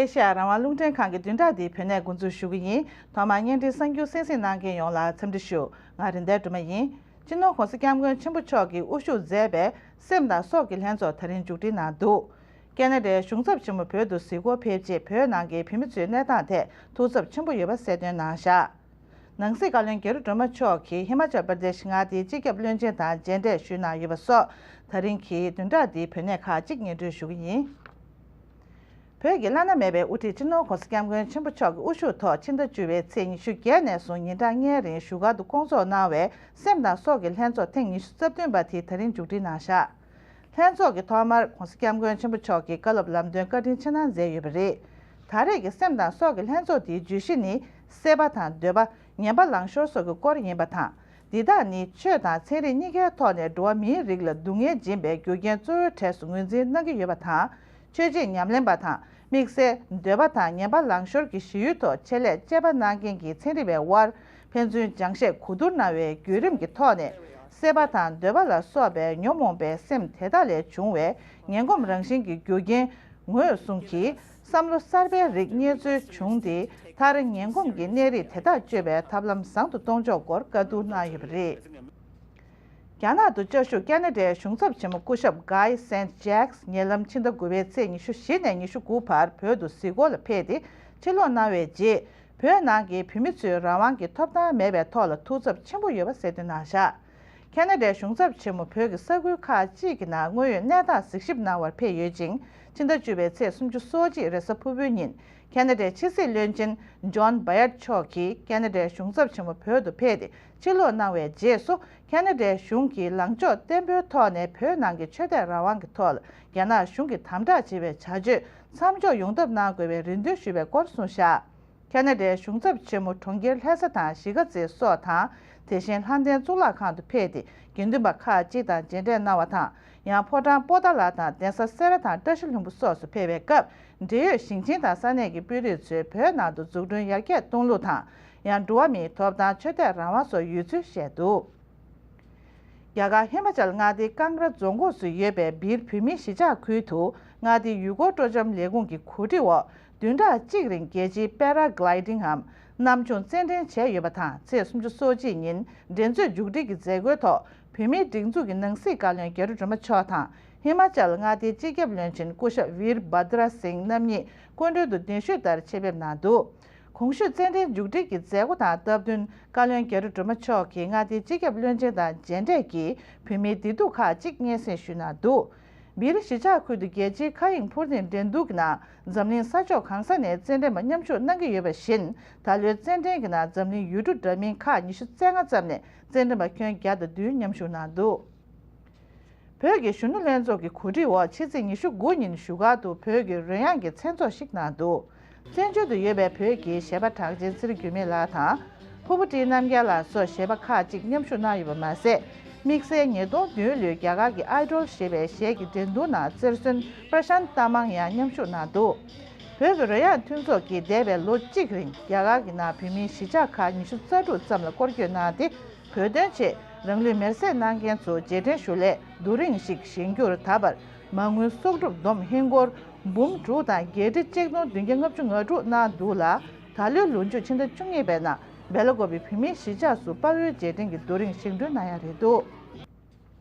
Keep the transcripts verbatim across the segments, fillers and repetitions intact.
ཨེ་ཤ་ཡ་རང་དབང་རླུང་འཕྲིན་ཁང་གི་བདུན་ཕྲག་འདིའི་བོད་གནས་འགོ་འཛུགས་ཞུ་གི་ཡིན། ཐོག་མར་བརྙན་འཕྲིན་གསར་འགྱུར་གསན་གཟིགས་གནང་མཁན་ཡོངས་ལ་འཚམས་འདྲི་ཞུ། ང་རེད་མདའ་སྒྲོལ་མ་ཡིན། སྤྱི་ནོར་༸གོང་ས་༸སྐྱབས་མགོན་ཆེན་པོ་མཆོག་གིས་དབུ་བཞུགས་མཛད་པའི་སེམས་དང་སྲོག་གི་ལྷན་ཚོགས་ད་རིང་མཇུག་སྒྲིལ་གནང་འདུག་ཁ་ན་ཌའི་གཞུང་ཚབ་ཆེན་མོ་བོད་དུ་གཟིགས་སྐོར་ཕེབས་རྗེས་བོད་ནང་གི་བོད་མི་ཚོའི་གནས་སྟངས་ཐད་ཐུགས་འཚབ་ཆེན་པོ་ཡོད་པ་གསལ་སྟོན་གནང་བཞག་ནང་སྲིད་བཀའ་བློན་རྒྱ་རི་སྒྲོལ་མ་མཆོག་གིས་ཧི་མ་ཅལ་པར་དེཤ་མངའ་སྡེའི་སྤྱི་ཁྱབ་བློན་ཆེན་དང་མཇལ་འཕྲད་ཞུས་གནང་ཡོད་པ་སོགས་ད་རིང་གི་བདུན་ཕྲག་འདིའི་བོད་གནས་ཁག་ཅིག་སྙན་སྒྲོན་ཞུ་གི་ཡིན། བོད་ཀྱི་བླ་ན་མེད་པའི་དབུ་ཁྲིད་སྤྱི་ནོར་༸གོང་ས་༸སྐྱབས་མགོན་ཆེན་པོ་མཆོག་གི་དབུ་བཞུགས་ཐོག་ཕྱི་ཟླ་བཅུ་པའི་ཚེས་ཉི་ཤུ་བརྒྱད་ནས་བཟུང་ཉིན་གྲངས་ལྔའི་རིང་བཞུགས་སྒར་དུ་བསྐོང་ཚོགས་གནང་བའི་སེམས་དང་སྲོག་གི་ལྷན་ཚོགས་ཐེངས་ཉི་ཤུ་རྩ་བདུན་པ་དེ་ད་རིང་མཇུག་སྒྲིལ་གནང་བཞག་ལྷན་ཚོགས་ཀྱི་ཐོག་མར་༸གོང་ས་༸སྐྱབས་མགོན་ཆེན་པོ་མཆོག་གིས་བཀའ་སློབ་ལམ་སྟོན་བཀའ་དྲིན་ཆེ་གནང་མཛད་ཡོད་པ་རེད། ད་རེས་ཀྱི་སེམས་དང་སྲོག་གི་ལྷན་ཚོགས་འདིའི་བརྗོད་གཞི་ནི། སྲེད་པ་དང་འདོད་པ། ངན་པ་ལང་ཤོར་སོགས་ཀྱི་སྐོར་ཡིན་པ་དང་། འདི་དག་ནི་ཆོས་དང་ཚན་རིག་གཉིས་ཀའི་ཐོག་ནས་འགྲོ་བ་མིའི་རིགས་ལ་སྡུག་བསྔལ་སྦྱིན་པའི་རྒྱུ་རྐྱེན་གཙོ་བོའི་གྲས་སུ་ངོས་འཛིན་གནང་གི་ཡོད་པ་དང་། ཆོས་བྱེད་ཉམས་ལེན་པ་དང་། དམིགས་བསལ་འདོད་པ་དང་ངན་པ་ལང་ཤོར་གྱི་གཞི་ཡུལ་ཐོག་ཆེད་ལས་དཔྱད་པ་གནང་མཁན་གྱི་ཚན་རིག་པའི་དབར་ཕན་ཚུན་སྦྱང་བཤད་གོ་བསྡུར་གནང་བའི་བརྒྱུད་རིམ་གྱི་ཐོག་ནས། སྲེད་པ་དང་འདོད་པ་ལ་སོགས་པའི་ཉོན་མོངས་པའི་སེམས་དེ་དག་ལས་བྱུང་བའི་ངན་གོམས་རང་བཞིན་གྱི་རྒྱུ་རྐྱེན་ངོས་བཟུང་གིས། བསམ་བློ་གསར་པའི་རིགས་རྙེད་ཚུལ་བྱུང་སྟེ། མཐར་ངན་གོམས་ཀྱི་གནས་རིགས་དེ་དག་གཅོད་པའི་ཐབས་ལམ་བཟང་དུ་གཏོང་ཕྱོགས་སྐོར་བཀའ་བསྡུར་གནང་ཡོད་པ་རེད། རྒྱ་ནག་ཏུ་བཅའ་བཞུགས་ཁ་ན་ཌའི་གཞུང་ཚབ་ཆེན་མོ་སྐུ་ཞབས་Guy Saint Jacques ཉེ་ལམ་ཕྱི་ཟླ་དགུ་པའི་ཚེས་ཉི་ཤུ་བཞི་ནས་ཉི་ཤུ་དགུ་བར་བོད་དུ་གཟིགས་སྐོར་ལ་ཕེབས་ཏེ་ཕྱིར་ལོག་གནང་བའི་རྗེས། བོད་ནང་གི་བོད་མི་ཚོའི་རང་དབང་གི་ཐོབ་ཐང་མེད་པའི་ཐོག་ལ་ཐུགས་འཚབ་ཆེན་པོ་ཡོད་པ་གསལ་སྟོན་གནང་བཞག་ཁ་ན་ཌའི་གཞུང་ཚབ་ཆེན་མོ་བོད་ཀྱི་ས་ཁུལ་ཁག་ཅིག་གི་ནང་དངོས་ཡོད་གནས་སྟངས་གཟིགས་ཞིབ་གནང་བར་ཕེབས་ཡོད་ཅིང་། ཕྱི་ཟླ་བཅུ་པའི་ཚེས་སུམ་ཅུ་སོ་གཅིག་རེས་གཟའ་ཕུར་བུའི་ཉིན་ཁ་ན་ཌའི་ཕྱི་སྲིད་བློན་ཆེན་ཇོན་བྷ་ཡར་མཆོག་གིས་ཁ་ན་ཌའི་གཞུང་ཚབ་ཆེན་མོ་བོད་དུ་ཕེབས་ཏེ་ཕྱིར་ལོག་གནང་བའི་རྗེས་སུ། ཁ་ན་ཌའི་གཞུང་གིས་ལངས་ཕྱོགས་བརྟན་པོའི་ཐོག་ནས་བོད་ནང་གི་ཆོས་དད་རང་དབང་གི་ཐོག་ལ་རྒྱ་ནག་གཞུང་གིས་དམ་དྲག་བྱེད་པའི་བྱ་སྤྱོད་མཚམས་འཇོག་ཡོང་ཐབས་གནང་དགོས་པའི་རེ་འདུན་ཞུས་པའི་སྐོར་གསུངས་བཞག་ཁ་ན་ཌའི་གཞུང་ཚབ་ཆེན་མོ་གྲོང་ཁྱེར་ལྷ་ས་དང་གཞིས་ཀ་རྩེ་སོགས་དང་། དེ་བཞིན་ལྷ་ལྡན་གཙུག་ལག་ཁང་དུ་ཕེབས་ཏེ་དགེ་འདུན་པ་ཁག་ཅིག་དང་མཇལ་འཕྲད་གནང་བ་དང་། ཡང་ཕོ་བྲང་པོ་ཏཱ་ལ་དང་གདན་ས་སེ་ར་དང་བཀྲ་ཤིས་ལྷུན་པོ་སོགས་སུ་ཕེབས་པའི་སྐབས། འབྲེལ་ཡོད་ཞིང་ཆེན་དང་ས་གནས་ཀྱི་དཔོན་རིགས་ཚོས་བོད་ནང་དུ་འཛུགས་སྐྲུན་ཡར་རྒྱས་གཏོང་ལུགས་དང་། ཡང་འགྲོ་བ་མིའི་ཐོབ་ཐང་ཆོས་དད་རང་དབང་སོགས་ཡོད་ཚུལ་བཤད་འདུག་རྒྱ་གར་ཧི་མ་ཅལ་མངའ་སྡེའི་ཀང་ར་རྫོང་ཁོངས་སུ་ཡོད་པའི་སྦིར་བོད་མིའི་གཞིས་ཆགས་ཁུལ་དུ་མངའ་སྡེའི་ཡུལ་སྐོར་སྤྲོ་འཆམ་ལས་ཁུངས་ཀྱི་གོ་སྒྲིག་འོག་བདུན་ཕྲག་གཅིག་རིང་རྒྱལ་སྤྱིའི་པེ་ར་གླའི་ཌིང་འམ་གནམ་མཆོང་རྩེད་འགྲན་བྱས་ཡོད་པ་དང་། ཚེས་སུམ་ཅུ་སོ་གཅིག་ཉིན་འགྲན་རྩོད་མཇུག་སྒྲིལ་གྱི་མཛད་སྒོའི་ཐོག་བོད་མིའི་སྒྲིག་འཛུགས་ཀྱི་ནང་སྲིད་བཀའ་བློན་རྒྱ་རི་སྒྲོལ་མ་མཆོག་དང་ཧི་མ་ཅལ་མངའ་སྡེའི་སྤྱི་ཁྱབ་བློན་ཆེན་སྐུ་ཞབས་ཝིར་བྷ་དྲ་སིང་རྣམ་གཉིས་སྐུ་མགྲོན་དུ་གདན་ཞུས་ལྟར་ཆེད་ཕེབས་གནང་འདུག་གོང་ཞུས་རྩེད་འགྲན་མཇུག་སྒྲིལ་གྱི་མཛད་སྒོ་དང་སྟབས་བསྟུན་བཀའ་བློན་རྒྱ་རི་སྒྲོལ་མ་མཆོག་གིས་མངའ་སྡེའི་སྤྱི་ཁྱབ་བློན་ཆེན་དང་མཇལ་འཕྲད་ཀྱིས་བོད་མིའི་བདེ་སྡུག་ཁག་ཅིག་སྙན་སེང་ཞུས་གནང་འདུག་སྦིར་གཞིས་ཆགས་ཁུལ་དུ་རྒྱལ་སྤྱིའི་མཁའ་དབྱིངས་འཕུར་ལྡིང་འགྲན་བསྡུར་གྱི་ནང་འཛམ་གླིང་ས་ཕྱོགས་གང་ས་ནས་རྩེད་འགྲན་པ་མཉམ་ཞུགས་གནང་གི་ཡོད་པ་བཞིན། ད་ལོའི་རྩེད་འགྲན་གྱི་ནང་འཛམ་གླིང་ཡུལ་གྲུ་འདྲ་མིན་ཁག་ཉི་ཤུ་རྩ་ལྔ་ཙམ་ནས་རྩེད་འགྲན་པ་ཁྱོན་བརྒྱ་དང་བདུན་མཉམ་ཞུགས་གནང་འདུག་བོད་ཀྱི་གཞོན་ནུ་ལྷན་ཚོགས་ཀྱི་གོ་སྒྲིག་འོག་ཕྱི་ཚེས་ཉི་ཤུ་དགུ་ཉིན་བཞུགས་སྒར་དུ་བོད་ཀྱི་རོལ་དབྱངས་ཀྱི་མཚན་ཚོགས་ཤིག་གནང་འདུག་བཙན་བྱོལ་དུ་ཡོད་པའི་བོད་ཀྱི་གཞས་པ་གྲགས་ཅན་ཚེ་རིང་འགྱུར་མེད་ལགས་དང་། ཕུར་བུ་བཀྲིས་རྣམ་རྒྱལ་ལགས་སོགས་གཞས་པ་ཁག་ཅིག་མཉམ་ཞུགས་གནང་ཡོད་པ་མ་ཟད། དམིགས་བསལ་ཉིས་སྟོང་བདུན་ལོའི་རྒྱ་གར་གྱི་ཨའི་ཌོལ་ཞེས་པའི་གཞས་ཀྱི་འགྲན་བསྡུར་ནང་རྩེར་སོན་པྲ་ཤཱན་ཏ་མང་ཡང་མཉམ་ཞུགས་གནང་འདུག་བོད་ཀྱི་རོལ་དབྱངས་མཐུན་ཚོགས་ཀྱིས་འདས་པའི་ལོ་གཅིག་རིང་རྒྱ་གར་གྱི་ནང་བོད་མིའི་གཞིས་ཆགས་ཁག་ཉི་ཤུ་རྩ་དྲུག་ཙམ་ལ་སྐོར་སྐྱོད་གནང་སྟེ། བོད་དོན་ཆེད་རང་ལུས་མེར་སྲེག་གནང་མཁན་ཚོ་རྗེས་དྲན་ཞུ་སླད་རྡོ་རིང་ཞིག་བཞེངས་རྒྱུར་ད་བར་མ་དངུལ་གསོག་སྒྲུབ་བསྡོམས་ཧིན་སྒོར་འབུམ་དྲུག་དང་བརྒྱད་ཁྲི་གཅིག་སྟོང་བདུན་བརྒྱ་ལྔ་བཅུ་ང་དྲུག་གནང་འདུག་ལ། ད་ལོའི་ལོ་མཇུག་ཕྱི་ཟླ་བཅུ་གཉིས་པའི་ནང་སྦེ་ལ་ཀོབ་པའི་བོད་མིའི་གཞིས་ཆགས་སུ་དཔའ་བོའི་རྗེས་དྲན་གྱི་རྡོ་རིང་བཞེངས་སྐྲུན་གནང་ཡ་རེད་འདུག་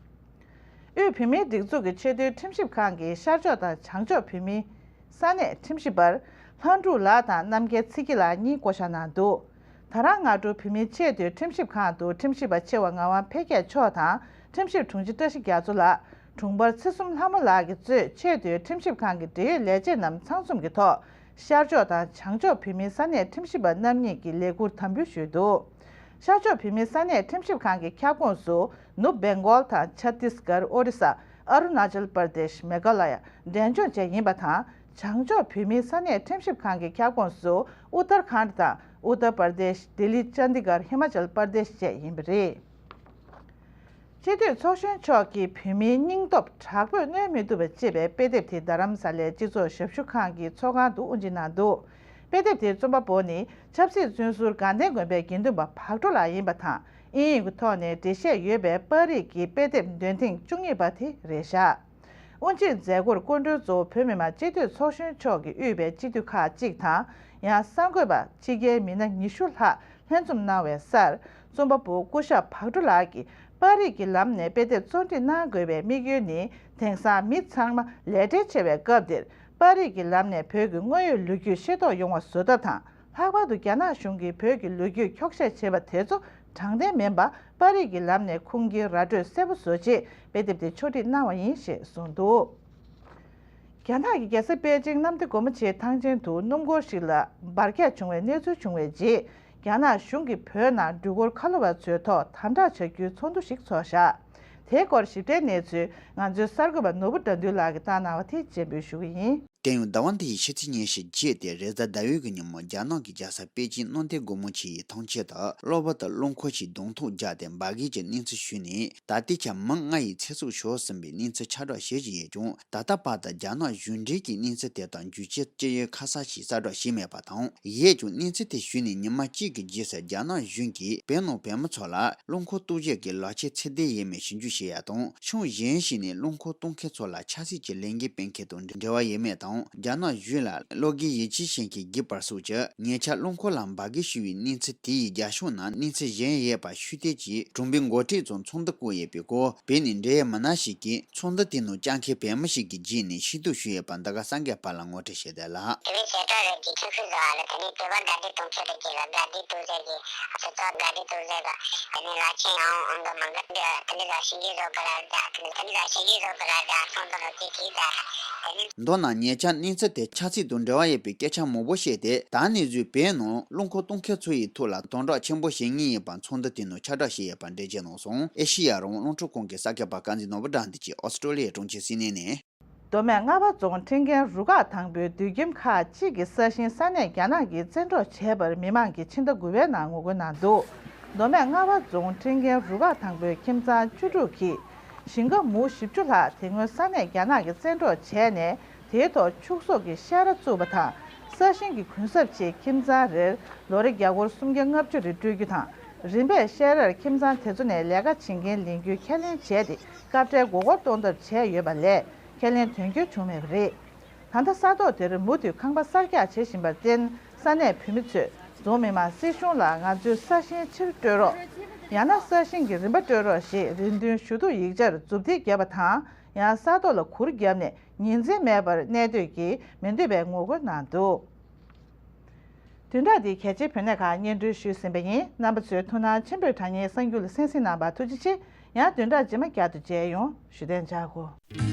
དབུས་བོད་མིའི་སྒྲིག་འཛུགས་ཀྱི་ཆེས་མཐོའི་ཁྲིམས་ཞིབ་ཁང་གིས་ཤར་ཕྱོགས་དང་བྱང་ཕྱོགས་བོད་མིའི་ས་གནས་ཁྲིམས་ཞིབ་པར་ལྷ་འབྲུག་ལགས་དང་རྣམ་རྒྱལ་ཚེ་སྐྱིད་ལགས་གཉིས་བསྐོ་གཞག་གནང་འདུག་ད་རང་སྔ་དྲོ་བོད་མིའི་ཆེས་མཐོའི་ཁྲིམས་ཞིབ་ཁང་དུ་ཁྲིམས་ཞིབ་པ་ཆེ་བ་ངག་དབང་འཕེལ་རྒྱས་མཆོག་དང་ཁྲིམས་ཞིབ་དྲུང་ཆེ་བཀྲ་ཤིས་རྒྱ་མཚོ་ལགས། དྲུང་འཕར་ཚེ་གསུམ་ལྷ་མོ་ལགས་ཀྱིས་གཙོས་ཆེས་མཐོའི་ཁྲིམས་ཞིབ་ཁང་གི་འབྲེལ་ཡོད་ལས་བྱེད་རྣམས་ཚང་འཛོམས་ཀྱི་ཐོག་ཤར་ཕྱོགས་དང་བྱང་ཕྱོགས་བོད་མིའི་ས་གནས་ཁྲིམས་ཞིབ་པ་རྣམ་གཉིས་ཀྱིས་ལས་ཁུར་དམ་འབུལ་ཞུས་འདུག་ཤར་ཕྱོགས་བོད་མིའི་ས་གནས་ཁྲིམས་ཞིབ་ཁང་གི་ཁྱབ་ཁོངས་སུ་ནུབ་བེང་གོལ་དང་ཆ་ཏིས་གར། ཨོ་རི་ས། ཨ་རུ་ན་ཅལ་པར་དེཤ། མེ་གྷ་ལ་ཡ། འབྲས་ལྗོངས་བཅས་ཡིན་པ་དང་། བྱང་ཕྱོགས་བོད་མིའི་ས་གནས་ཁྲིམས་ཞིབ་ཁང་གི་ཁྱབ་ཁོངས་སུ་ཨུ་ཏར་ཁཱན་དང་ཨུ་ཏར་པར་དེཤ། ལྡི་ལི། ཅན་དི་གར། ཧི་མ་ཅལ་པར་དེཤ་བཅས་ཡིན་པ་རེད། སྤྱི་འཐུས་ཚོགས་གཞོན་མཆོག་གིས་བོད་མིའི་སྙིང་སྟོབས་དྲག་པོས་གནོན་མི་ཐུབ་པ་ཅེས་པའི་དཔེ་དེབ་དེ་རྡ་རམ་ས་ལའི་སྤྱི་ཚོགས་ཞབས་ཞུ་ཁང་གི་ཚོགས་ཁང་དུ་དབུ་འབྱེད་གནང་འདུག་དཔེ་དེབ་དེའི་རྩོམ་པ་པོ་ནི་ཆབ་སྲིད་བཙོན་ཟུར་དགའ་ལྡན་དགོན་པའི་དགེ་འདུན་པ་བག་གྲོ་ལགས་ཡིན་པ་དང་། དབྱིན་ཡིག་གི་ཐོག་ནས་འགྲེལ་བཤད་ཡོད་པའི་པར་རིས་ཀྱི་དཔེ་དེབ་འདོན་ཐེངས་བཅུ་གཉིས་པ་དེ་རེད་བཞག་དབུ་འབྱེད་མཛད་སྒོར་སྐུ་མགྲོན་གཙོ་བོ་བོད་མི་མང་སྤྱི་འཐུས་ཚོགས་གཞོན་མཆོག་གིས་དབུས་པའི་སྤྱི་འཐུས་ཁག་ཅིག་དང་། ཡང་གསར་འགོད་པ་ཕྱི་རྒྱལ་མི་སྣ་ཉི་ཤུ་ལྷག་ལྷན་འཛོམས་གནང་བའི་སར། རྩོམ་པ་པོ་སྐུ་ཞབས་བག་གྲོ་ལགས་ཀྱིས་པར་རིས་ཀྱི་ལམ་ནས་དཔེ་དེབ་གཙོ་སྒྲིག་གནང་དགོས་པའི་དམིགས་ཡུལ་ནི། དེང་སང་མི་ཚང་མ་ལས་བྲེལ་ཆེ་བའི་སྐབས་འདིར། པར་རིས་ཀྱི་ལམ་ནས་བོད་ཀྱི་དངོས་ཡོད་ལོ་རྒྱུས་ཤེས་རྟོགས་ཡོང་བ་བཟོ་ཐབས་དང་། ལྷག་པར་དུ་རྒྱ་ནག་གཞུང་གིས་བོད་ཀྱི་ལོ་རྒྱུས་འཁྱོག་བཤད་བྱེད་པ་དེ་ཚོ་དྲང་བདེན་མིན་པ། པར་རིས་ཀྱི་ལམ་ནས་ཁུངས་སྐྱེལ་ར་སྤྲོད་གསལ་པོ་བཟོ་ཆེད་དཔེ་དེབ་དེ་ཕྱོགས་སྒྲིག་གནང་བ་ཡིན་ཞེས་གསུངས་འདུག་རྒྱ་ནག་གི་རྒྱལ་ས་པེ་ཅིང་གནམ་བདེ་སྒོ་མོ་ཆེའི་ཐང་ཆེན་དུ་སྣུམ་འཁོར་ཞིག་ལ་འབར་གས་བྱུང་བའི་གནས་ཚུལ་བྱུང་བའི་རྗེས། རྒྱ་ནག་གཞུང་གིས་བོད་ནང་འགྲུལ་འཁོར་ཁ་ལོ་བ་ཚོའི་ཐོག་དམ་དྲག་བྱ་རྒྱུའི་ཚོགས་འདུ་ཞིག་ཚོགས་བཞག་དེའི་སྐོར་ཞིབ་ཕྲའི་གནས་ཚུལ་ང་ཚོའི་གསར་འགོད་པ་ནོར་བུ་དགྲ་འདུལ་ལགས་ཀྱིས་བཏང་གནང་བ་དེ་སྤྱན་འབུལ་ཞུ་གི་ཡིན། བརྟན་གཡོ་ཟླ་བ་འདི་ཡི་ཕྱི་ཚེས་ཉེར་བཞི་བརྒྱད་དེ་རེས་གཟའ་ཟླ་འོད་ཀྱི་ཉིན་མོ་རྒྱ་ནག་གི་རྒྱལ་ས་པེ་ཅིང་གནམ་བདེ་སྒོ་མོ་ཆེ་ཡི་ཐང་ཆེན་དུ་གློ་བུར་དུ་རླངས་འཁོར་ཞིག་གདོང་ཐུག་བརྒྱབ་སྟེ་འབར་གས་ཀྱི་གནས་ཚུལ་ཞུས་ནས། ད་ལྟའི་ཆར་མི་ལྔ་ཡི་ཚེ་སྲོག་ཤོར་ཟིན་པའི་གནས་ཚུལ་ཁྱབ་བསྒྲགས་བྱེད་བཞིན་ཡོད་ཀྱང་། ད་ལྟ་བར་དུ་རྒྱ་ནག་གཞུང་འབྲེལ་གྱིས་གནས་ཚུལ་དེ་དང་འགྱུར་བཅོས་ཅི་ཡོད་ཁ་གསལ་ཞིག་གསལ་བསྒྲགས་བྱས་མེད་པ་དང་། ཡིན་ཀྱང་གནས་ཚུལ་དེ་ཞུས་ནས་ཉི་མ་གཅིག་གི་རྗེས་སུ་རྒྱ་ནག་གཞུང་གིས་བོད་ནང་བོད་མི་ཚོ་ལ་རླངས་འཁོར་གཏོང་བྱེད་ཀྱི་ལག་ཁྱེར་ཚད་ལྡན་ཡོད་མེད་ཞིབ་འཇུག་བྱེད་ཡ་དང་། ཕྱོགས་གཞན་ཞིག་ནས་རླངས་འཁོར་གཏོང་མཁན་ཚོ་ལ་ཆབ་སྲིད་ཀྱི་ལས་འགན་སྤེལ་མཁན་དང་འབྲེལ་བ་ཡོད་མེད་དང་། རྒྱ་ནག་གཞུང་ལ་བློ་འགེལ་ཡིད་ཆེས་བྱེད་མཁན་གྱི་བརྒྱུད་པར་སོགས་ཀྱི་ཉེ་ཆར་རླངས་འཁོར་ལ་འབར་གས་བྱུང་བའི་གནས་ཚུལ་དེ་ཡིས་རྒྱ་ཕྱོགས་ནང་གནས་ཚུལ་གཞན་ཡོད་པ་ཤུགས་བསྟན་གྱིས་གྲོང་པའི་འགོ་ཁྲིད་ཚོར་ཚོགས་འདུ་བསྐོངས་ཡོད་པའི་སྐོར། བོད་ནས་འབྲེལ་ཡོད་མི་སྣ་ཞིག་གིས་ཚོགས་འདུ་དེ་ནང་བཅར་མཁན་བོད་མི་ཞིག་གིས་བརྗོད་ནས་ཤེས་རྟོགས་ཞུས་ཡོད་པ་འདི་ག་གསར་འགོད་པ་ལ་ངོ་སྤྲོད་བྱས་ཏེ་ལ། དེ་བས་བྱེ་བྲག་རེད་ཀྱི་ཆབ་སྲིད་བཟོ་བ་ལ་དེ་ནས་དེ་བར་དགའ་བདེ་གཏོང་ཕྱོགས་རེད་ཀྱི་ལ་དགའ་བདེ་གཏོང་ཟེར་གྱི་སྤྱི་ཚོགས་དགའ་བདེ་གཏོང་ཟེར་ག་དེ་ནས་ལ་ཆེན་ཡང་ཨང་གི་མང་གི་དེ་དེ་ནས་ལ་ཤིང་གི་བཟོ་གི་ལ་ད་དེ་ནས་དེ་ནས་ལ་ཤིང་གི་བཟོ་གི་ལ་ད་སོང་དུ་ལོ་ཅི་ཅི་ད་དེ་ནས། མདོར་ན་ཉེ་ཆར་གནས་ཚུལ་དེ་ཆབ་སྲིད་དང་འབྲེལ་བ་ཡོད་པའི་སྐད་ཆ་མང་པོ་བཤད་དེ། ད་ནས་བཟུང་བོད་ནང་རླངས་འཁོར་གཏོང་མཁན་ཚོ་ཡི་ཐོག་ལ་དམ་དྲག་ཆེན་པོ་བྱེད་ངེས་ཡིན་པ་ཚོགས་འདུ་དེ་ནང་ཁྱབ་བསྒྲགས་བྱས་ཡོད་པ་འགྲེལ་བརྗོད་གནང་སོང་། ཨེ་ཤེ་ཡ་རང་དབང་རླུང་འཕྲིན་ཁང་གི་གསར་འགོད་པ་དཀར་མཛེས་ནོར་བུ་དགྲ་འདུལ་གྱིས་ཨོ་སི་ཀྲོ་ལི་ཡའི་གྲོང་ཁྱེར་སིད་ནི་ནས། མདོ་སྨད་རྔ་བ་རྫོང་ཁྲིམས་འགན་རུ་ཁག་དང་པོའི་དུད་ཁྱིམ་ཁག་ཅིག་གི་ས་ཞིང་ས་གནས་རྒྱ་ནག་གིས་བཙན་འཕྲོག་བྱས་པར་མི་མང་གིས་ཕྱི་ཟླ་དགུ་པའི་ནང་ངོ་རྒོལ་གནང་འདུག་མདོ་སྨད་རྔ་བ་རྫོང་ཁྲིམས་འགན་རུ་ཁག་དང་པོའི་ཁྱིམ་ཚང་བཅུ་དྲུག་གིས། ཞིང་ཁ་མུའུ་བཞི་བཅུ་ལྷག་དེ་སྔོན་ས་གནས་རྒྱ་ནག་གིས་བཙན་འཕྲོག་བྱས་ནས། དེའི་ཐོག་ཕྱུགས་ཟོག་གི་བཤས་ར་བཙུགས་པ་དང་། ས་ཞིང་གི་གུན་གསབ་ཆེད་ཁྱིམ་ཚང་རེར་ལོ་རེ་རྒྱ་སྒོར་སུམ་བརྒྱ་ལྔ་བཅུ་རེ་སྤྲོད་རྒྱུ་དང་། རིམ་པས་བཤས་རར་ཁྱིམ་ཚང་དེ་ཚོ་ནས་ལས་ཀ་བྱེད་མཁན་ལེན་རྒྱུའི་ཁས་ལེན་བྱས་ཏེ། སྐབས་འཕྲལ་མགོ་སྐོར་གཏོང་ཐབས་བྱས་ཡོད་པ་ལས། ཁས་ལེན་དོན་འཁྱོལ་བྱུང་མེད་པ་རེད། ད་ལྟ་ས་ཐོག་དེར་མུ་མཐུད་ཁང་པ་གསར་རྒྱག་བྱེད་བཞིན་པར་བརྟེན། ས་གནས་བོད་མི་ཚོས་རྫོང་མི་མང་སྲིད་གཞུང་ལ་ང་ཚོའི་ས་ཞིང་ཕྱིར་སྤྲོད་རོགས། ཡང་ན་ས་ཞིང་གི་རིན་པ་སྤྲོད་རོགས་ཞེས་རེ་འདུན་ཞུ་གཏུག་ཡིག་ཆར་མཛུབ་ཐེལ་བརྒྱབ་པ་དང་། ཡང་ས་ཐོག་ལ་གུར་བརྒྱབ་ནས་ཉིན་མཚན་མེད་པར་གནས་སྡོད་ཀྱིས་མི་འདོད་པའི་ངོ་རྒོལ་གནང་འདུག་བདུན་ཕྲག་འདིའི་གལ་ཆེའི་བོད་གནས་ཁག་སྙན་སྒྲོན་ཞུས་ཟིན་པ་ཡིན། རྣམ་པ་ཚོས་ཐུགས་སྣང་ཆེན་པོས་དྲ་བརྙན་གསར་འགྱུར་ལ་གསན་གཟིགས་གནང་བར་ཐུགས་རྗེ་ཆེ། ཡང་བདུན་ཕྲག་རྗེས་མ་བསྐྱར་དུ་མཇལ་ཡོང་། བཞུགས་གདན་འཇགས་དགོས།